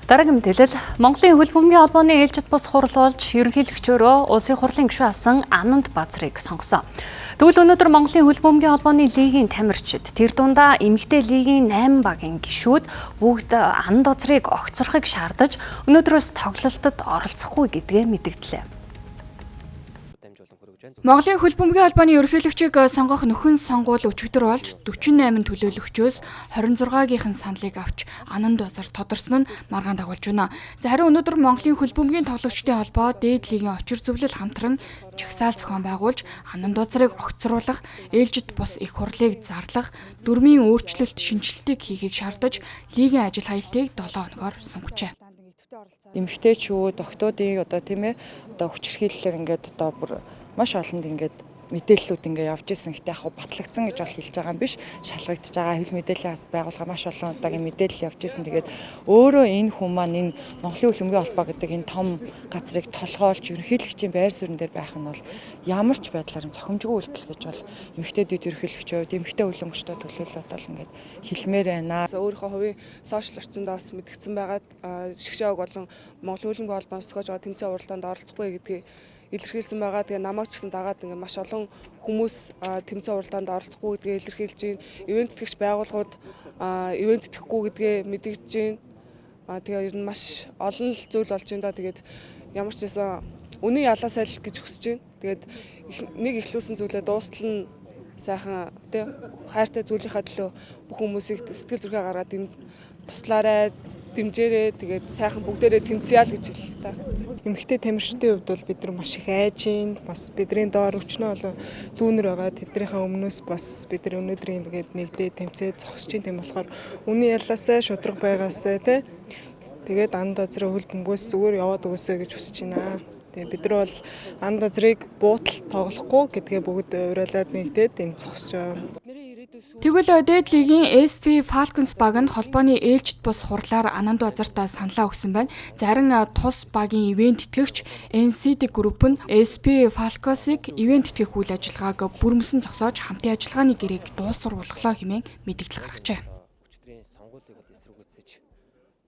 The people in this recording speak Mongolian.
Дараагийн мэдээлэл. Монголын хөл бөмбөгийн холбооны ээлжит бус хурал болж ерөнхийлөгчөөрөө улсын хурлын гишүүн асан Ананд Базрыг сонгосон. Тэгвэл өнөөдөр Монголын хөл бөмбөгийн холбооны лигийн тамирчид тэр дундаа эмэгтэй лигийн 8 багийн гишүүд бүгд Ананд Базрыг огцорхыг шаардаж, өнөөдрөөс тоглолтод оролцохгүй гэдгээ мэдэгдлээ. Монголын хөл бөмбөгийн холбооны ерөнхийлөгчийг сонгох нөхөн сонгуул өчигдөр болж, 48 төлөөлөгчөөс 26-гийнх нь саналыг авч Ананд Базар тодорсон нь маргаан дагуулж байна. За, харин өнөөдөр Монголын хөл бөмбөгийн тоглогчдын холбоо дээд лигийн очир зөвлөл хамтран жагсаал зохион байгуулж, Ананд Базарыг огцруулах, ээлжит бус их хурлыг зарлах, дүрмийн өөрчлөлт шинэчлэлтийг хийхийг шаардаж, лигийн ажил хаялтыг 7 хоногоор сунгажээ. Эмэгтэйчүүд, охидуудын одоо, тийм ээ, одоо хүчирхийллээр ингээд одоо бүр маш олонд ингээд мэдээллүүд ингээ явж исэн. Гэтэ яг батлагдсан гэж бол хэлж байгаа юм биш. Шалгагдж байгаа, хэвлэл мэдээллийн байгууллага маш олон удаагийн мэдээлэл явж исэн. Тэгээд өөрөө энэ хүн маань энэ Монголын хөл бөмбөгийн холбоо гэдэг энэ том газрыг толгойлж ерөнхийлөгчийн байр суурин дээр байх нь бол ямар ч байдлаар зохимжгүй үйлдэл гэж бол эмэгтэйд ерөнхийлөгчөө, эмэгтэй хөлбөмбөгчдөө төлөөлөөд бол ингээд хэлмээр байна. Өөрийнхөө хувийн social орчиндоо бас мэдгдсэн байгаа, Шигшээ ог болон Монголын хөл бөмбөгийн холбооноос зохиож байгаа тэмцээн уралдаанд оролцохгүй гэдгийг илэрхийлсэн байгаа. Тэгээ намайг ч гэсэн дагаад ингээ маш олон хүмүүс тэмцээн уралдаанд оролцохгүй гэдгээ илэрхийлж байна. Ивээн тэтгэгч байгууллагууд ивээн тэтгэхгүй гэдгээ мэдэгдэж байна. Тэгээ ер нь маш олон л зүйл болж байна да. Тэгээд ямар ч байсан үнэн ялаасай л гэж хүсэж байна. Тэгээд нэг эхлүүлсэн зүйлээ дуустал нь сайхан, тий, хайртай зүйлийнхаа төлөө бүх хүмүүсийг сэтгэл зүрхээ гаргаад туслаарай, дэмжээрэй. Тэгээд сайхан бүгдээрээ тэмцъя л гэж хэллээ та. Эмэгтэй тамирчдын хувьд бол бид нар маш их айж гин. Бас бидний доор өчнөө олон дүүнер байгаа. Тэднийхээ өмнөөс бас бид нар өнөөдрийн тэгээд нэгдээ тэмцээд зогсож чинь. Тийм болохоор үнэн ялаасай, шударга байгаасай, тий. Тэгээд Ананд Базрын хөл бөмбөгөөс зүгээр яваад өгөөсэй гэж хүсэж байна. Тэгээ бид нар бол Ананд Базрыг буутал тоглохгүй гэдгээ бүгд уриалаад нэгдээд энд зогсож байгаа. Тэгвэл дээд лигийн SP Falcons баг нь холбооны ээлжит бус хурлаар Ананд Базартаа саналаа өгсөн байна. Зарим тус багийн ивээн тэтгэгч NCD Group нь SP Falcons-ыг ивээн тэтгэх үйл ажиллагааг бүрмөсөн зогсоож, хамтын ажиллагааны гэрээг дуусвар болголоо хэмээн мэдээлэл гаргажээ.